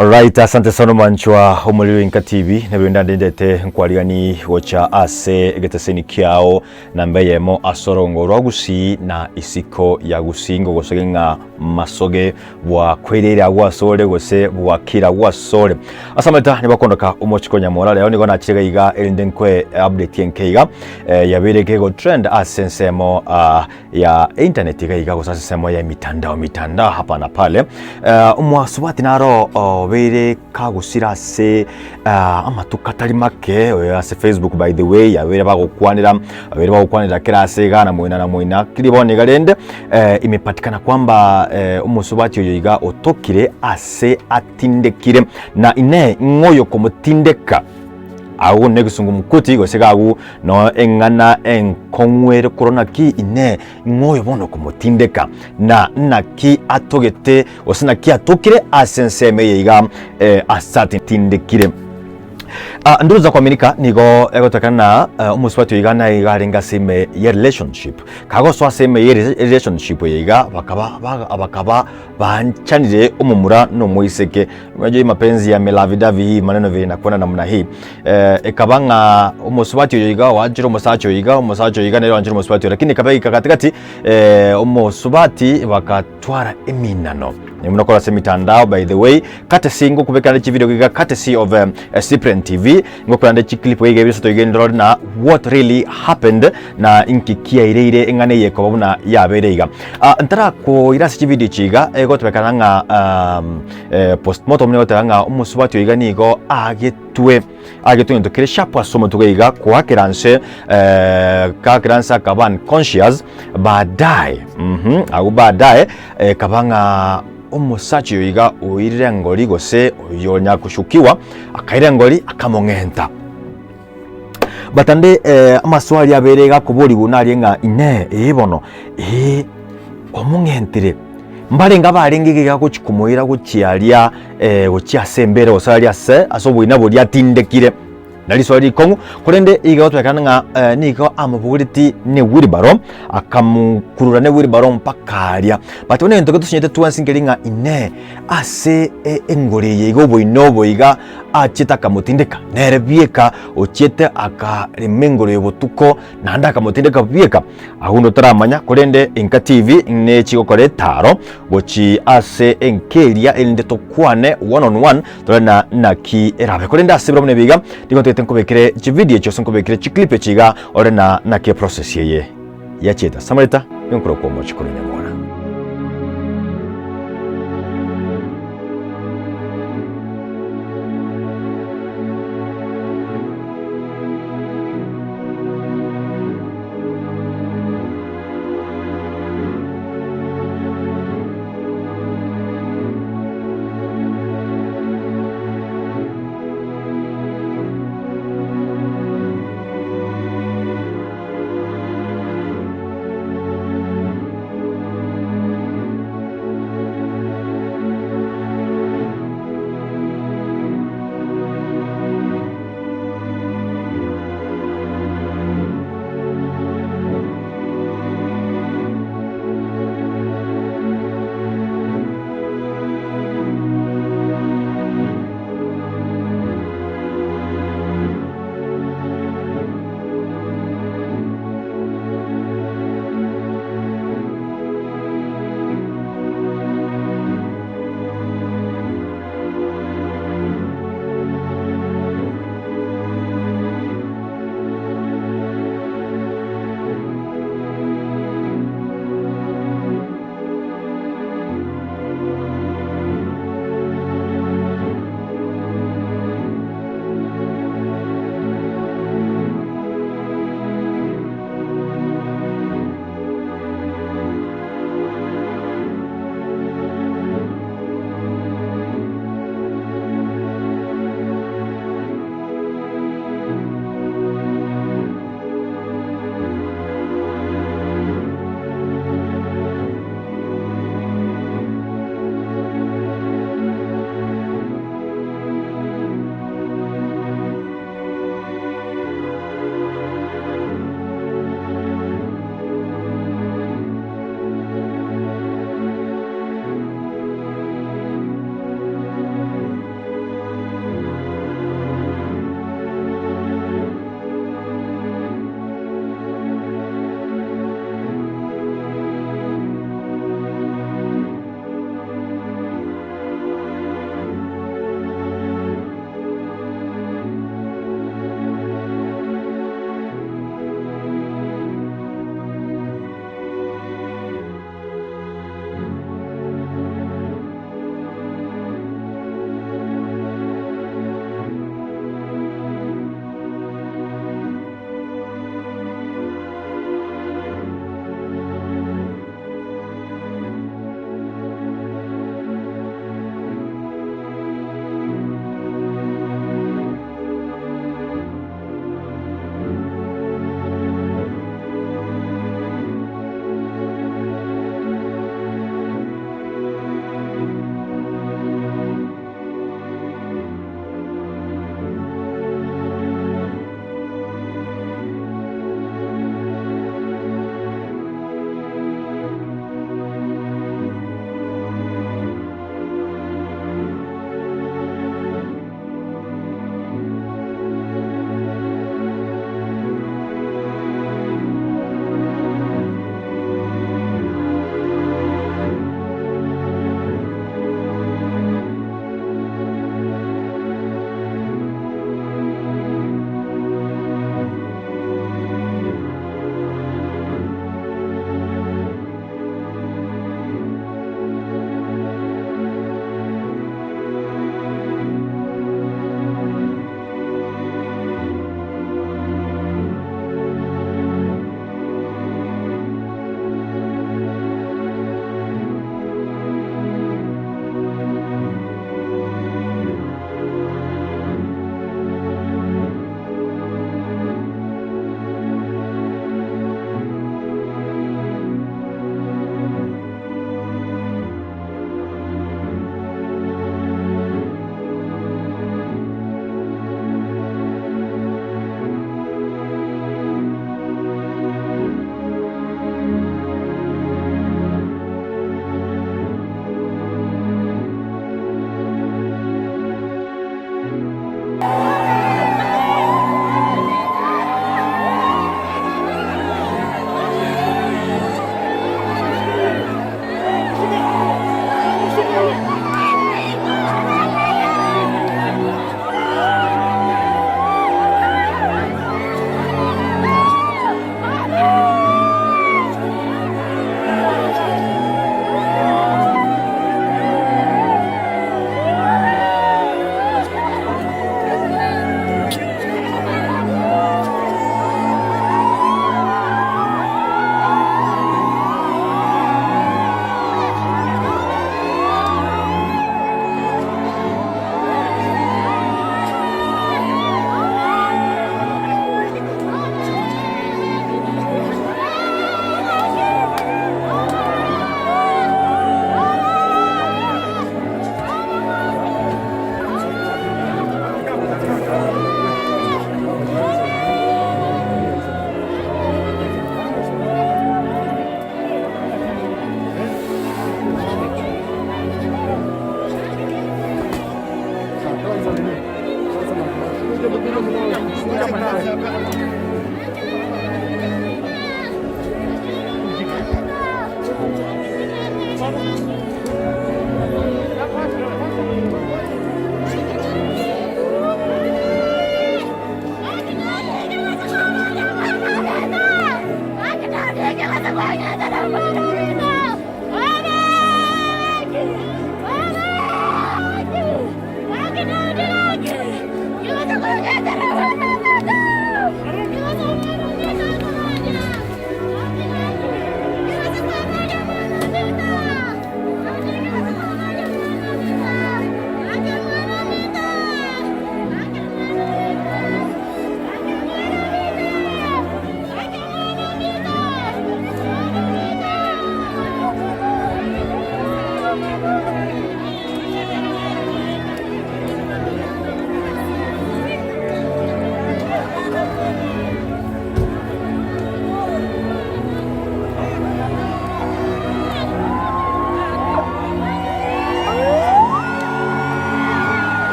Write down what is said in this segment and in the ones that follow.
Alright, asante sana omwanchwa omoriri Inka TV nabio ndandendete nkwarigani gocha ase egeteseni kiao namba eyemo ase orongo rwa Gusii na isiko ya Gusii ngogosoge ng'a masoge bwakwereire agwo asore gose bwakire agwo asore ase amarita nibakondoka omochiko nyamora leo nigo nachire iga erinde nkwe update enke iga eh, yabeire kego trend ase ensemo ah, ya internet iga iga gose ase ensemo ya emitandao mitandao hapa na pale eh, omwasubati naro obeire kagosira ase ah, amatuko atari make oyo ase facebook by the way yabeire bagokwanera babeire bagokwanera kera ase iga na moina na moina kiri bono iga rende eh, imepatikana kwamba eh, omosubati oyo iga otokire ase atindekire na inee ng'o oyo okomotindeka Agwo negesungumkuti gose gagwo no eng'ana enkong'u ere korwa naki inee ng'o oyo bono okomotindeka na naki atogete gose naki atokire ase ensemo eye iga eh, ase atindekire. Ah, Ndugu za kuaminika nigo egotekana na eh, omosubati oyo iga naye iga arenge ase ime ye relationship kagosoa ase ime ye relationship eye iga bakaba baga- bakaba Baanchanire omomura na omoiseke. Unajua hii mapenzi ya melavidavi hii maneno vile inakwenda namna hii. Eh, ekaba ng'a omosubati oyo iga oanchire omosacha oyo iga, omosacha oyo iga nere oanchire omosubati oyo, lakini ekaba eika katikati eh, omosubati bakatwara eminano. Buna okora ase emitandao by the way, courtesy ngokobekera nde chivideo iga courtesy of eh, Cyprian TV, ngokora nde chiclip iga ebisato iga ndorore na what really happened na inki kiaireire eng'ana eye ekoba buna yabeire iga. Ah, ntarakoira ase chividio echi iga, egotebekana ng'a um, eh, postmortem nigo egoteba ng'a omosubati oyo iga nigo agetwe agetwe egento kere sharp ase omotwe iga koakera nse eh, kakera nse akaba unconscious baadaye mhm, agwo baadaye ekaba ng'a omosacha oyo iga oirire engori gose oyo onyakoshukiwa akaira engori akamong'enta. But ande eh, amaswali abeire iga akoborigwa naria ng'a inee ee bono ee omong'entire mbarenge abarenge iga gochi komoira gochia aria eh, gochia ase embera gose aria ase ase oboina boria atindekire na riswali rikong'u korende iga gotebekana ng'a eh, nigo amobogoretie ne wheelbarrow akamokurura ne wheelbarrow mpaka aria. But bono egento getosinyete twensi nkeri ng'a inee ase engoro eye iga oboina obo iga achiete akamotindeka, nere bieka ochiete akarema engoro ya botuko, naende akamotindeka bieka. Agwo onde otaramanya, korende Enka TV nechi gokora etaaro gochi ase enka eria erinde tokwane one on one tore na naki erabe. Korende ase birobio nebi iga, nigo ntagete nkobekere chividio echi gose nkobekere chiclip echi iga ore na naki eprocess eye yachiete. Ase amareta, nigo nkorokwa Omochikoro Nyamora.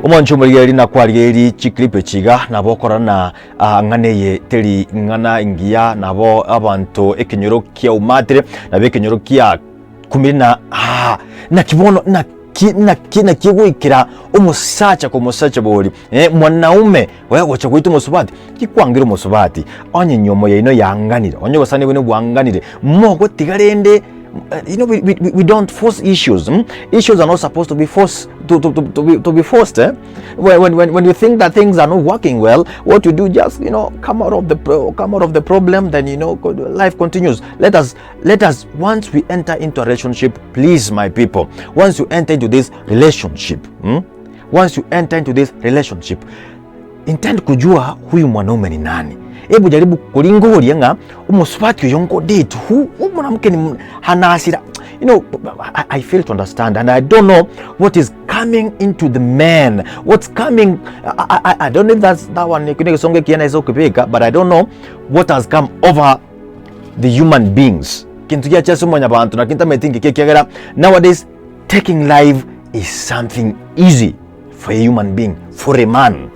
Omwancho omorigereria nakwarigereiri chiclip echi iga nabo okorora na ah, ng'ana eye teri ng'ana engiya nabo abanto ekenyoro kiaumatire nabo ekenyoro kia kumire na ah, naki bono naki naki naki egoikera omosacha komosacha bori eh, mwanaume oye gocha goita omosubati kikwangire omosubati onye nyomo yaino yaanganire onye obosani bwaino bwaanganire mogotiga rende you know we, we, we don't force issues mm? issues are not supposed to be forced to, to, to, to, be, to be forced eh? when, when, when you think that things are not working well what you do just you know come out of the come out of the problem then you know life continues let us let us once we enter into a relationship please my people once you enter into this relationship hmm? once you enter into this relationship intend kujua huyu mwanaume ni nani hebu jaribu kuringoria ng'a omosubati oyo nkodate hu mwanamke ni hanasira you know I, I fail to understand and I don't know what is coming into the man what's coming I, I, I don't know if that's that one kune kisonge kiana iso kibika but I don't know what has come over the human beings kintu gia chese mwanyabantu na kintameti ngiki ekiagera nowadays taking life is something easy for a human being for a man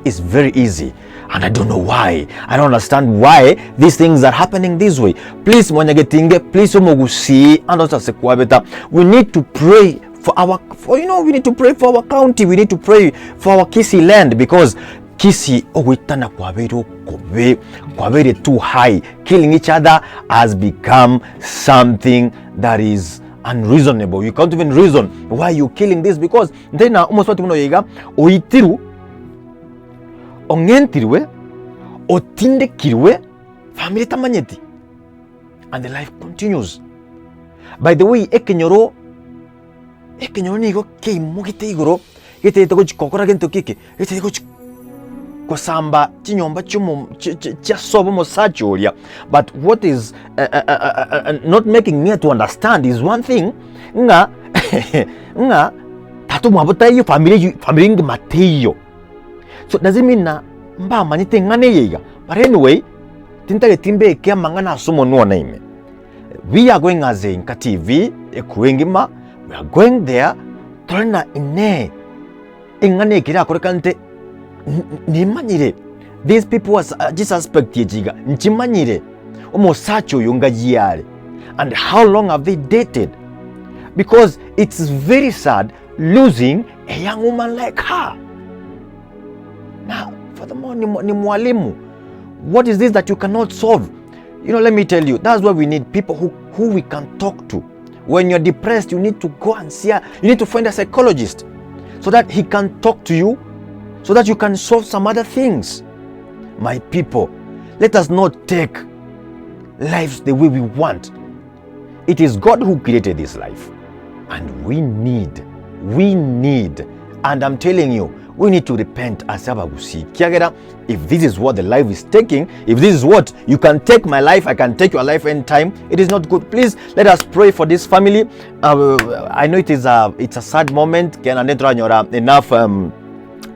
is very easy and i don't know why i don't understand why these things are happening this way please mwanyagetinge please omogusii and also kwabeta we need to pray for our for you know we need to pray for our county we need to pray for our Kisii land because Kisii ogoitana kwabeire okobe kwabeire too high killing each other has become something that is unreasonable you can't even reason why you killing this because ntari omosubati buna oyo iga oitirwe ong'entirwe otindekirwe family etamanyeti and the life continues by the way ekenyoro ekenyoro nigo keimogete igoro getagete gochi gokora gento ki eke getagete gochi gosamba chinyomba chiomo chi- chi- chia sobo omosacha oria but what is not making me to understand is one thing ng'a ng'a tata omwabo taiyo family eywo family engima teiyo so does it mean ng'a mbamanyete eng'ana eye iga but anyway tintageti mbeke amang'ana ase omonwa one ime we are going as a Inka TV ekuru engima we are going there tore na inee eng'ana eke erakorekanete nimanyire these people was chisuspect echi iga nchimanyire omosacha oyo ngayie are and how long have they dated because it's very sad losing a young woman like her na furthermore ni, ni mwalimu what is this that you cannot solve you know let me tell you that's why we need people who, who we can talk to when you're depressed you need to go and see a, you need to find a psychologist so that he can talk to you so that you can solve some other things my people let us not take lives the way we want it is god who created this life and we need we need and i'm telling you we need to repent ase abagusii kiagera if this is what the life is taking if this is what you can take my life i can take your life anytime it is not good please let us pray for this family uh, i know it is a it's a sad moment kena netoranyora enough um,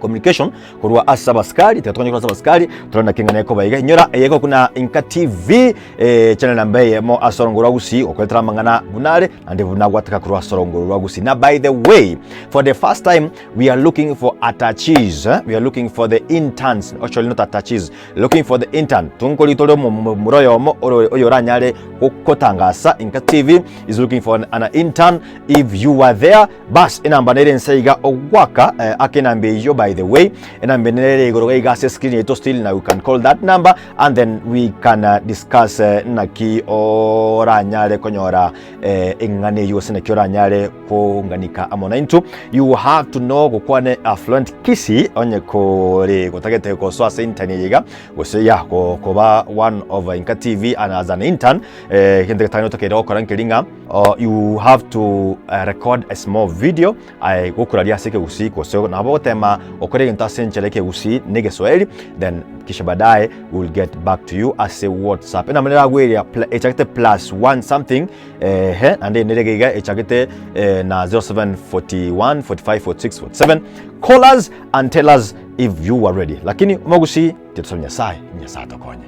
Communication korwa ase abasikari, tiga tokonye korwa ase abasikari, torore naki eng'ana ekoba iga. Inyora eye egokuna Inka TV, eh, channel namba eyemo ase orongo rwa Gusii, gokoretera amang'ana buna are, naende buna gwataka korwa ase orongo rwa Gusii. Na by the way, for the first time, we are looking for attachees, eh? We are looking for the interns, actually not attachees, looking for the intern. Tunkori tore omomura oyomo oro oyo oranyare gokotangasa Inka TV is looking for an, an intern. If you are there, Bas enamba nere inse iga ogwaka eh, ake enamba eyio by the way enamba nere igoro iga ase screen yaito still now you can call that number and then we can uh, discuss eh, naki oranyare konyora eh, eng'ana eyio gose naki oranyare konganika amo naintwe you have to know gokwane a fluent kisi onye kore gotagete gosoa ase internet iga gose ya ko- koba one of Inka TV and as an intern eh, gento getang'ani otakeire gokora nkeri ng'a Uh, you have to uh, record a small video aye gokuraria ase ekegusii gose nabo ogotema gokora egento ase enchera ekegusii na egeswahili then kisha baadaye we will get back to you ase whatsapp enamba neragweria echagete plus one something ehe naende nerege iga echagete eh, na 0741 45 46 47 call us and tell us if you are ready lakini omogusii titusabe nyasaye nyasaye atokonye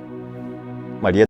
Maria.